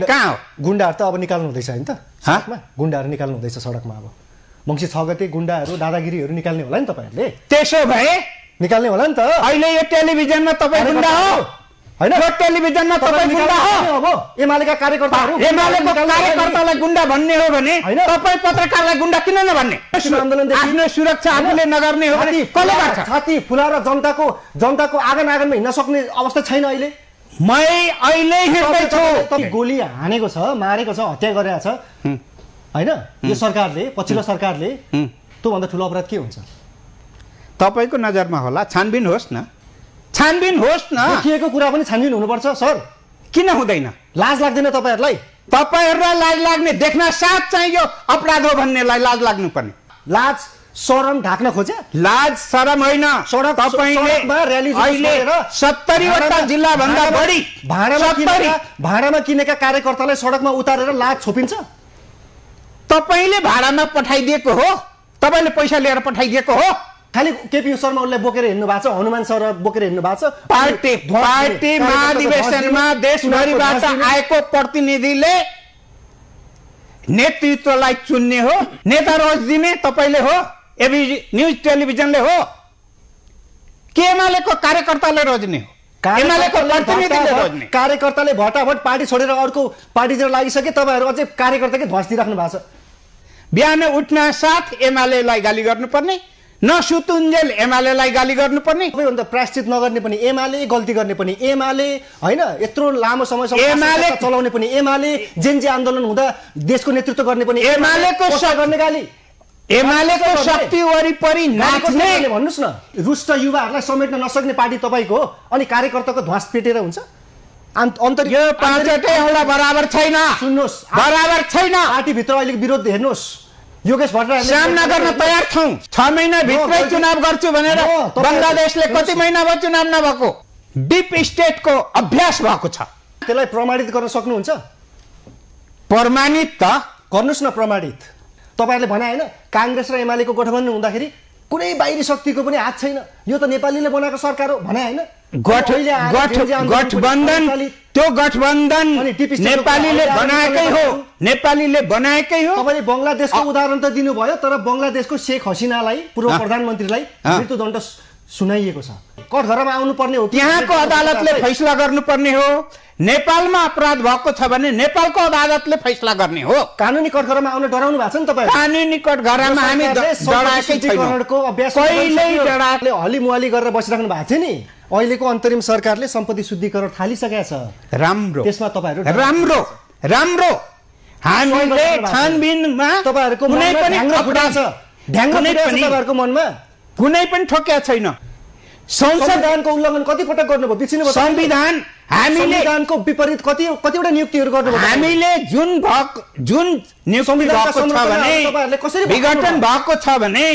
कहाँ हो? गुण्डाहरू त अब निकाल्नु हुँदैछ हैन त सडकमा गुण्डाहरू निकाल्नु हुँदैछ सडकमा अब मङ्सिर 6 गते गुण्डाहरू दादागिरीहरू निकाल्ने होला नि तपाईहरुले त्यसो भए निकाल्ने होला नि त अहिले यो टेलिभिजनमा तपाई गुण्डा हो हैन यो टेलिभिजनमा तपाईं गुण्डा हो अब एमालेका कार्यकर्ताहरू एमालेको कार्यकर्तालाई गुण्डा भन्ने हो भने तपाई पत्रकारलाई गुण्डा किन नभन्ने आफ्नो सुरक्षा आफूले नगर्ने हो भने कसले गर्छ छाती फुलाएर जनताको आँगनमा हिँड्न सक्ने अवस्था छैन अहिले मै अहिले हिँड्दै छु गोली हानेको छ मारेको छ हत्या गरेको छ हैन यो सरकारले पछिल्लो सरकारले त्यो भन्दा ठूलो अपराध के हुन्छ तपाईको नजरमा होला छानबिन होस् न देखिएको कुरा पनि छानबिन हुनुपर्छ सर किन हुँदैन लाज लाग्दैन तपाईहरुलाई लाज लाग्ने देख्न साथ चाहिँ यो अपराध हो भन्नेलाई लाज लाग्नु पर्ने लाज शरम ढाक्न खोजे लाज शरम होइन तपाईले अहिले 70 वटा जिल्ला भन्दा बढी भाडामा किनेका कार्यकर्तालाई सडकमा उतारेर लाज छोपिन्छ तपाईले भाडामा पठाइदिएको हो तपाईले पैसा लिएर पठाइदिएको हो खाली केपी शर्मा उले बोकेर हिँड्नु भएको छ हनुमान सर बोकेर हिँड्नु भएको छ पार्टी महाधिवेशनमा देशभरिबाट आएको प्रतिनिधिले नेतृत्वलाई चुन्ने हो नेता रोज दिने तपाईले हो एबी न्यूज टेलिभिजनले हो के एमालेको कार्यकर्ताले रोज्ने हो एमालेको प्रतिनिधिले रोज्ने कार्यकर्ताले भटाभट पार्टी छोडेर अर्को पार्टीतिर लागिसके तपाईहरु अझै कार्यकर्ताकै ध्वस दिइराख्नु भएको छ बिहान उठ्न साथ एमालेलाई गाली गर्नुपर्ने नसुतुन्जेल एमालेलाई गाली गर्नुपर्ने सबैभन्दा प्रायश्चित नगर्ने पनि एमाले गल्ती गर्ने पनि एमाले हैन यत्रो लामो समयसम्म एमाले चलाउने पनि एमाले जेनजी आन्दोलन हुँदा देशको नेतृत्व गर्ने पनि एमालेको गर्ने गाली एमालेको शक्ति वरिपरि नाच्ने भन्नुस् न रुष्ट युवाहरूलाई समेट्न नसक्ने पार्टी तपाईको हो अनि कार्यकर्ताको ध्वस पेटेर हुन्छ अन्तर्गत यो पाँचवटै एउटा बराबर छैन सुन्नुस् बराबर छैन पार्टी भित्र अहिले विरोध हेर्नुस् योगेश भट्टराईले सामना गर्न तयार छौं 6 महिना भित्रै चुनाव गर्छु भनेर बंगलादेशले कति महिना भयो चुनाव नभएको डीप स्टेटको अभ्यास भएको छ त्यसलाई प्रमाणित गर्न सक्नुहुन्छ प्रमाणित त गर्नुस् न प्रमाणित तपाईहरुले भने हैन कांग्रेस र एमालेको गठबन्धन हुँदाखेरि कुनै बाहिरी शक्तिको पनि हात छैन यो त नेपालीले बनाएको सरकार हो भने हैन गठबन्धन त्यो गठबन्धन नेपालीले बनाएकै हो तपाईले बंगलादेशको उदाहरण त दिनुभयो तर बंगलादेशको शेख हसिनालाई पूर्व प्रधानमन्त्रीलाई मृत्युदण्ड सुनाइएको छ कठघरमा आउनु पर्ने हो त्यहाँको अदालतले फैसला गर्नुपर्ने हो नेपालमा अपराध भएको छ भने नेपालको अदालतले फैसला गर्ने हो कानुनी कठघरमा आउन डराउनु भएको छ नि तपाई कानुनी कठघरमा हामी डराएकै छैनौं कहिल्यै डराले हलिमुहाली गरेर बसिराख्नु भएको छ नि अहिलेको अन्तरिम सरकारले सम्पत्ति शुद्धिकरण थालिसकेको छ राम्रो त्यसमा तपाईहरु राम्रो हामीले छानबिनमा तपाईहरुको कुनै पनि अपराध छ तपाईहरुको मनमा कुनै पनि ठोक्या छैन संविधानको उल्लङ्घन कति पटक गर्नुभयो बिर्सिनु भयो संविधान हामीले संविधानको विपरीत कतिवटा नियुक्तिहरू गर्नुभयो हामीले जुन नियुक्ति भएको छ भने कसरी विघटन भएको छ भने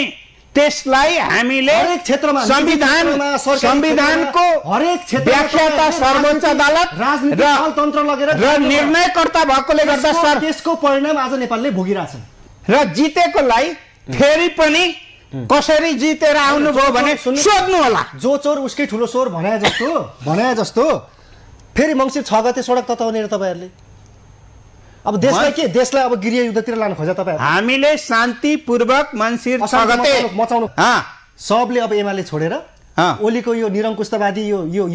त्यसलाई हामीले हरेक क्षेत्रमा संविधानको हरेक क्षेत्र व्याख्याता सर्वोच्च अदालत राजनीतिक तन्त्र लगेर र निर्णयकर्ता भएकोले गर्दा त्यसको परिणाम आज नेपालले भोगिरहेछ र जितेकोलाई फेरि पनि कसरी जितेर आउनुभयो भने सोध्नु होला जो चोर उसकै ठुलो चोर भने जस्तो फेरि मङ्सिर 6 गते सडक तताउने तपाईहरुले अब देशलाई अब गृह युद्धतिर लान खोजे तपाईहरु हामीले शान्तिपूर्वक मङ्सिर 6 गते मचाउनु सबले अब एमाले छोडेर ओलीको यो निरङ्कुशतावादी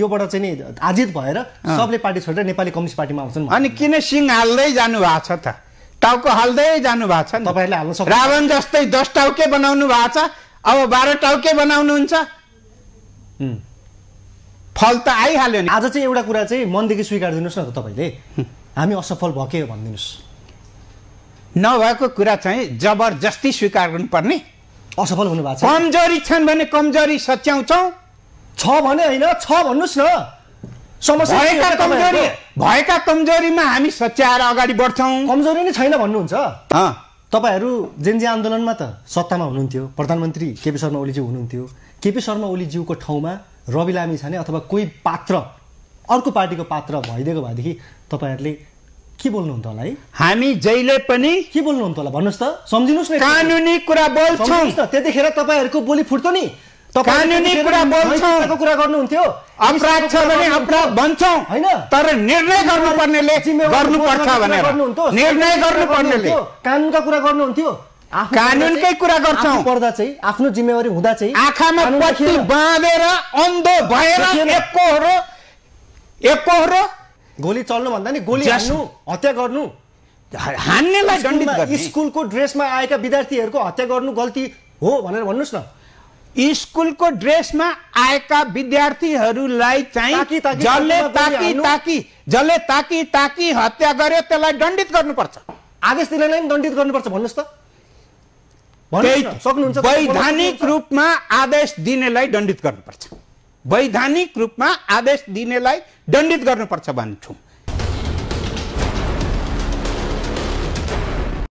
योबाट चाहिँ नि आजित भएर सबले पार्टी छोडेर नेपाली कम्युनिस्ट पार्टीमा आउँछन् अनि किन सिंह हाल्दै जानु भएको छ त टाउको हाल्दै जानु भएको छ तपाईहरुले हाल्न सक्नु रावण जस्तै 10 टाउके बनाउनु भएको छ अब 12 टाउके बनाउनुहुन्छ फल त आइहाल्यो नि आज चाहिँ एउटा कुरा चाहिँ मनदेखि स्वीकार दिनुस् न त तपाईले हामी असफल भके हो भन्दिनुस् नभएको कुरा चाहिँ जबरजस्ती स्वीकार गर्नुपर्ने असफल हुनु भएको छ कमजोरी छन् भने कमजोरी सच्याउँछौ छ भने हैन छ भन्नुस् न समस्या भएका कमजोरीमा हामी सच्याएर अगाडि बढ्छौं कमजोरी नै छैन भन्नुहुन्छ तपाईहरु जेनजी आन्दोलनमा त सत्तामा हुनुहुन्थ्यो प्रधानमन्त्री केपी शर्मा ओलीज्यू हुनुहुन्थ्यो केपी शर्मा ओलीज्यूको ठाउँमा रवि लामी छाने अथवा कोही पात्र अर्को पार्टीको पात्र भइदिएको भएदेखि तपाईहरुले के बोल्नुहुन्छ होला है हामी जहिले पनि के बोल्नुहुन्छ होला भन्नुस् त सम्झिनुस् न कानुनी कुरा बोल्छौं त्यतिखेर तपाईहरुको बोली फुट्यो नि कानुनी कुरा बोल्छौँ, कुरा गर्नुहुन्थ्यो। अपराध छ भने अपराध भन्छौँ हैन, तर निर्णय गर्नुपर्नेले गर्नुपर्छ भनेर निर्णय गर्नुपर्नेले कानुनका कुरा गर्नुहुन्थ्यो। कानुनकै कुरा गर्छौँ। पर्दा चाहिँ आफ्नो जिम्मेवारी हुँदा चाहिँ आँखामा पट्टी बाँधेर अन्धो भएर एकहोरो गोली चल्नु भन्दा नि गोली हान्नु, हत्या गर्नु, हान्नेलाई दण्डित गर्ने। स्कुलको ड्रेसमा आएका विद्यार्थीहरूको हत्या गर्नु गल्ती हो भनेर भन्नुहोस् न। स्कुलको ड्रेसमा आएका विद्यार्थीहरूलाई चाहिँ जसले ताकी हत्या गर्यो त्यसलाई दण्डित गर्नुपर्छ। आदेश दिनेलाई पनि दण्डित गर्नुपर्छ भन्नुहोस् त। सक्नुहुन्छ? वैधानिक रूपमा आदेश दिनेलाई दण्डित गर्नुपर्छ। वैधानिक रूपमा आदेश दिनेलाई दण्डित गर्नुपर्छ भन्छु।